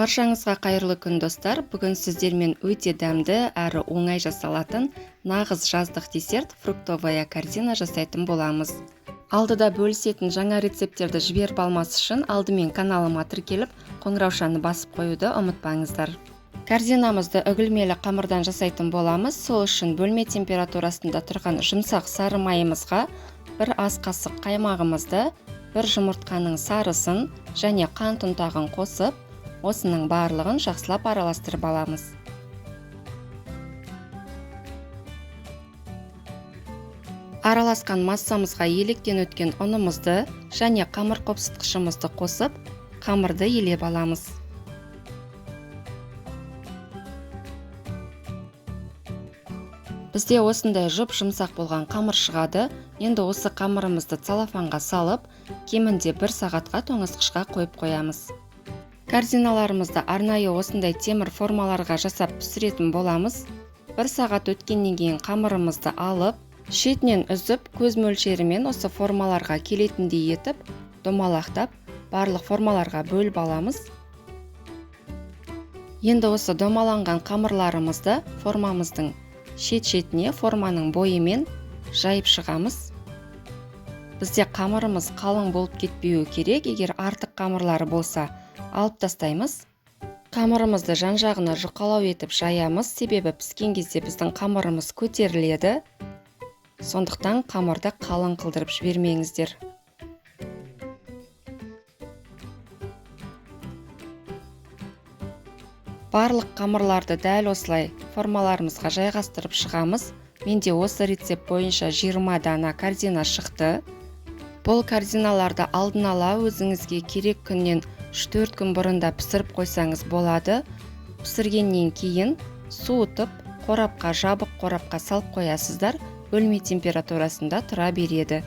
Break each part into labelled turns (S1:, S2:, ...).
S1: Баршаңызға қайырлы күн, достар! Бүгін сіздермен өте дәмді әрі оңай жасалатын нағыз жаздық десерт — фруктовая корзина жасайтын боламыз. Алдыда бөлісетін жаңа рецепттерді жіберіп алмас үшін алдымен каналыма тіркеліп, қоңыраушаны басып қоюды ұмытпаңыздар. Корзинамызды үгілмелі қамырдан жасайтын боламыз. Сол үшін бөлме температурасында тұрған жұмсақ сары майымызға бір ас қасық қаймағымызды, бір жұмыртқаның сарысын және қант ұнтағын қосып, осының барлығын жақсылап араластырып аламыз. Араласқан массамызға електен өткен ұнымызды және қамыр қопсытқышымызды қосып, қамырды елеп аламыз. Бізде осындай жұп жұмсақ болған қамыр шығады. Енді осы қамырымызды целлофанға салып, кемінде бір сағатқа тоңазытқышқа қойып қоямыз. Корзиналарымызды арнайы осындай темір формаларға жасап пісіретін боламыз. Бір сағат өткеннен кейін қамырымызды алып, шетінен үзіп, көз мөлшерімен осы формаларға келетіндей етіп домалақтап, барлық формаларға бөліп аламыз. Енді осы домаланған қамырларымызды формамыздың шет-шетіне форманың бойымен жайып шығамыз. Бізде қамырымыз қалың болып кетпеуі керек. Егер артық қамырлары болса, алып тастаймыз. Қамырымызды жан-жағына жұқалау етіп жаямыз, себебі піскен кезде біздің қамырымыз көтеріледі. Сондықтан қамырды қалың қылдырып жібермеңіздер. Барлық қамырларды дәл осылай формаларымызға жайғастырып шығамыз. Менде осы рецепт бойынша 20 дана корзина шықты. Бұл корзиналарды алдын ала өзіңізге керек күннен 3-4 күн бұрында пісіріп қойсаңыз болады. Пісіргеннен кейін суытып, қорапқа, жабық қорапқа салып қоясыздар, бөлме температурасында тұра береді.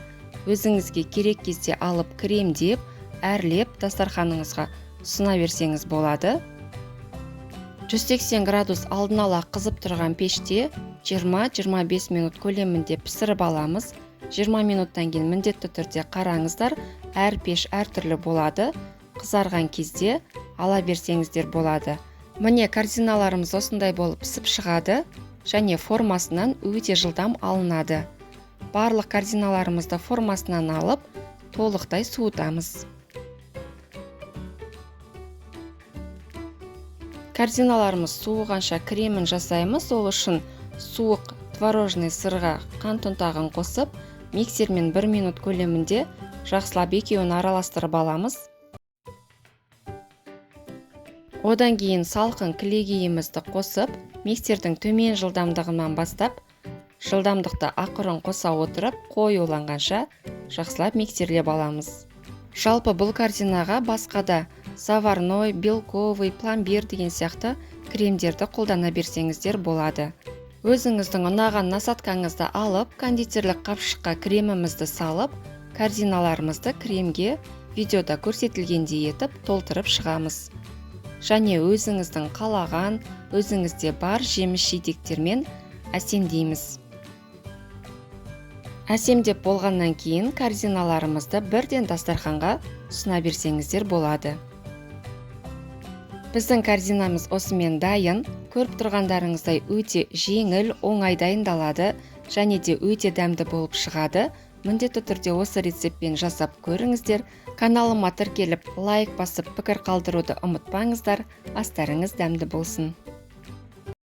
S1: Өзіңізге керек кезде алып, кремдеп, әрлеп, дастарханыңызға ұсына берсеңіз болады. 180 градус алдын ала қызып тұрған пеште 20-25 минут көлемінде пісіріп аламыз. 20 минуттан кейін міндетті түрде қараңыздар, әр пеш әртүрлі болады. Қызарған кезде ала берсеңіздер болады. Міне, корзиналарымыз осындай болып пісіп шығады және формасынан өте жылдам алынады. Барлық корзиналарымызды формасынан алып, толықтай суытамыз. Корзиналарымыз суығанша кремін жасаймыз. Ол үшін суық творожный сырға қант ұнтағын қосып, миксермен 1 минут көлемінде жақсылап екеуін араластырып аламыз. Одан кейін салқын кілегейімізді қосып, миксердің төмен жылдамдығынан бастап, жылдамдықты ақырын қоса отырып, қоюланғанша жақсылап миксерлеп аламыз. Жалпы бұл корзинаға басқа да заварной, белковый, пломбир деген сияқты кремдерді қолдана берсеңіздер болады. Өзіңіздің ұнаған насадкаңызды алып, кондитерлік қапшыққа кремімізді салып, корзиналарымызды кремге видеода көрсетілгендей етіп толтырып шығамыз. Және өзіңіздің қалаған, өзіңізде бар жеміс жидектермен әсемдейміз. Әсемдеп болғаннан кейін корзиналарымызды бірден дастарханға ұсына берсеңіздер болады. Біздің корзинамыз осымен дайын. Көріп тұрғандарыңыздай, өте жеңіл, оңай дайындалады және де өте дәмді болып шығады. Міндетті түрде осы рецептпен жасап көріңіздер. Каналыма тіркеліп, лайк басып, пікір қалдыруды ұмытпаңыздар. Астарыңыз дәмді болсын.